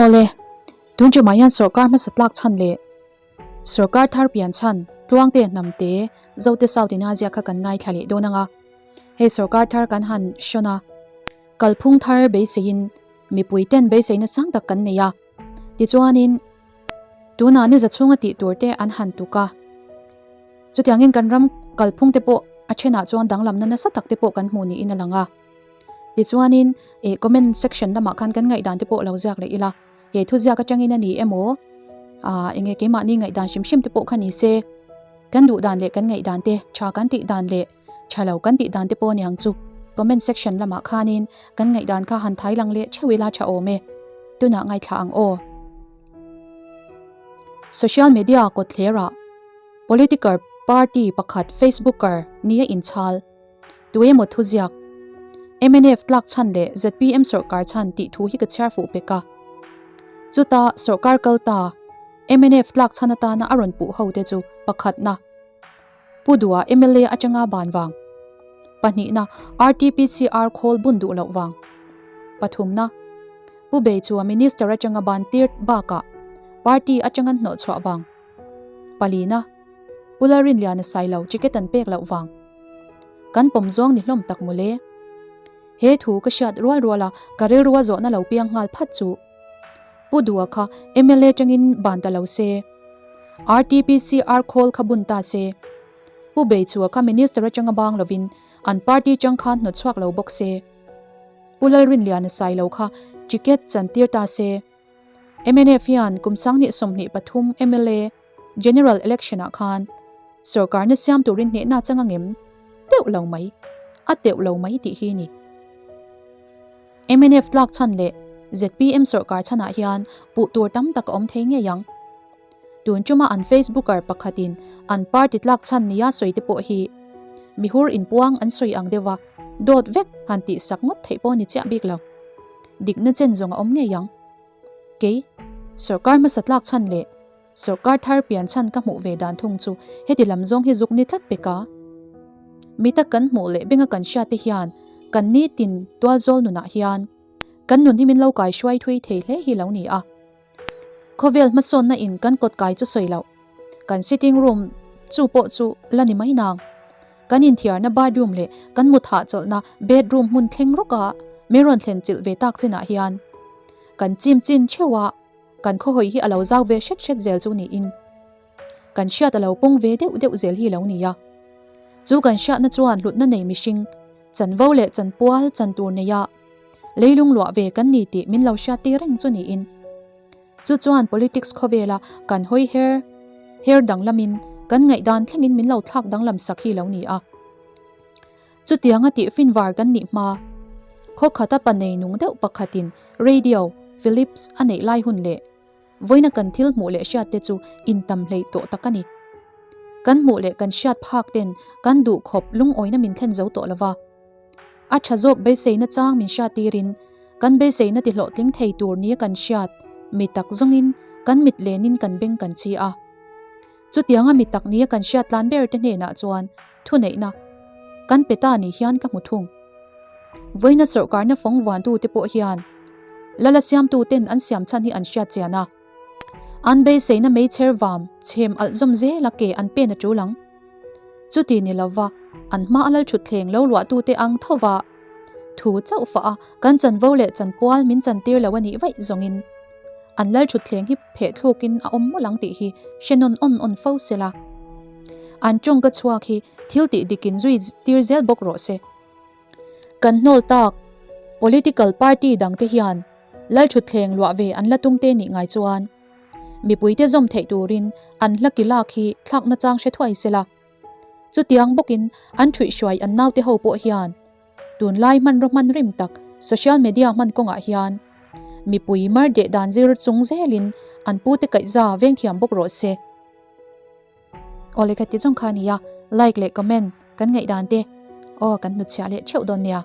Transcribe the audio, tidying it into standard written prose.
Awle, tun ṭumah hian sawrkar hmasa tlak chhan leh sawrkar thar pian chhan Tluangte Hnamte Zote South in a ziak kha kan ngaithla leh dawn ang a. Hei sawrkar thar kan han hrawn a, kalphung thar beiseiin mipui ten beiseina sang tak kan nei a. Tichuanin tunah ni za chhunga tih tur te an han tuk a. Chutiangin kan ram kalphung te pawh a thenah chuan danglamna nasa tak te pawh kan hmuh niin a lang a. Tichuanin eh comment section lamah khan kan ngaihdan te pawh lo ziak leh ila, he thuziak atangin a ni emaw ah enge keimahni ngaihdan hrim hrim te pawh kha ni se, kan duh dan leh kan ngaihdan te, tha kan tih dan leh tha lo kan tih dan te pawh aniang chu comment section lamah khanin kan ngaihdan kha han thai lang leh theuh ila tha awm e. Tunah ngaithla ang aw. Social media kawtthlerah political party pakhat Facebooker nia inchhal. Tuemaw thuziak, mnf tlak chhan leh zpm sawrkar chhan tih thu hi ka chhiar fuh pek a. Chuta sawrkar kal ta, mnf tlak chhan atana a rawn puh ho te chu pakhatna, Pu Dua mla atanga ban vang, pahnihna, RTPCR khawl bun duh loh vang, pathumna, Pu Bei chua Minister atanga ban tir bakah party atanga hnawhchhuah vang, palina, Pu Lalrinliana Sailo ticket an pek loh vang. Kan pawm zawng ni hlawm tak mawle. He thu ka hriat rual rual a ka rilrua zawhna lo piang nghal phat chu. Pu Dua kha mla tangin ban ta lo se. RTPCR khawl kha bun ta se. Pu Beichua kha minister atanga bang lovin an party tang khan hnawtchhuak lo bawk se. Pu Lalrinliana Sailo kha ticket chantir ta se. Mnf hian kum 2023 mla General Election ah khan sorkarna siam turin hnehna chang a ngem teuh lo mai, a teuh lo mai tih hi ni. Mnf tlak chhan leh zpm sorkar chhanah hian puh tur tam tak a awm thei ngei ang. Tun tuma an Facebooker pakhatin an party tlak chhan nia sawi te pawh hi mihur inpuang an sawi ang deuh a, dawt vek han tihsak ngawt theih pawh ni chiah bik lo. Dikna chen zawng a awm ngei ang. Kei, sawrkar hmasa tlak chhan leh sawrkar thar pian chhan ka hmuh ve dan thung chu heti lam zawng hi zuk ni tlat pek a. Mita kan hmuh leh benga kan hriat te hian kan nitin tualzawl nunah hian kan nun hi min lo kai hruai thui thei hle hi lo ni a. Khawvel hmasawnna in kan kawt kai chu sawi loh, kan sitting room chu pawh chu la ni mai nang. Kan inthiarna bathroom leh kan mut hahchawlhna bedroom hmun thleng rawka min rawn thlen chilh ve tak chinah hian kan chim chin theuh a, kan khawhawi hi a lo zau ve hret hret zel chu niin kan hriat a lo pawng ve deuh deuh zel hi lo ni a. Chu kan hriatna chuan hlutna nei mihring chanvo leh chanpual chan tur neia leilung luah ve kan ni tih min lo hriat tir reng chu niin. Chu chuan politics khawvela kan hawi her her danglamin kan ngaihdan thlengin min lo thlak danglam sak hi lo ni a. Chutianga tih finvar kan nih hma, khaw khata pa nei nung deuh pakhatin radio, Philips, a neih lai hun leh vawiina kan thil hmuh leh hriat te chu intam hleih tawh tak a ni. Kan hmuh leh kan hriat phak ten kan duhkhawp lungawina min thlen zo tawh lova. A tha zawk beiseina chang min hriat tirin kan beiseina ti hlawhtling thei tur nia kan hriat mi tak zawngin kan mit lenin kan beng kan chi a. Chutianga mi tak nia kan hriat tlan ber te hnenah chuan thuneihna kan pe ta ni hian ka hmu thung. Vawiina sawrhkarna fawng vuantu te pawh hian Lala siamtu ten an siam chhan hi an hriat chian a. An beiseina meichher vam chhem alh zawm zela ke an pen a tul ang. Chuti ni lova an hma a lal thutthleng lo luahtute ang tho va, thu chauh fah a kan chanvo leh chanpual min chantir lo a nih vaih zawngin an lal thutthleng hi pheh thlukin a awm mawlh ang tih hi hre nawn awn awn fo sela. An tawngka chhuak hi thil tih dikin zui tir zel bawk rawh se. Kan hnawl tak political party dangte hian lal thutthleng luah ve an la tum te nih ngai chuan Mipuite zawm theih turin an hla ki lak hi thlak nachang hre thuai sela. Chutiang bawkin an ṭhuihhruai an naute ho pawh hian tunlai hmanraw hman rim tak social media hman kawngah hian mipui mar deh dan zir chung zelin an pute kaihza veng thiam bawk rawh se. Aw lehkha ti zawng kha a nia, like leh comment kan ngaihdan te aw kan hnutchhiah leh theuh dawn nia.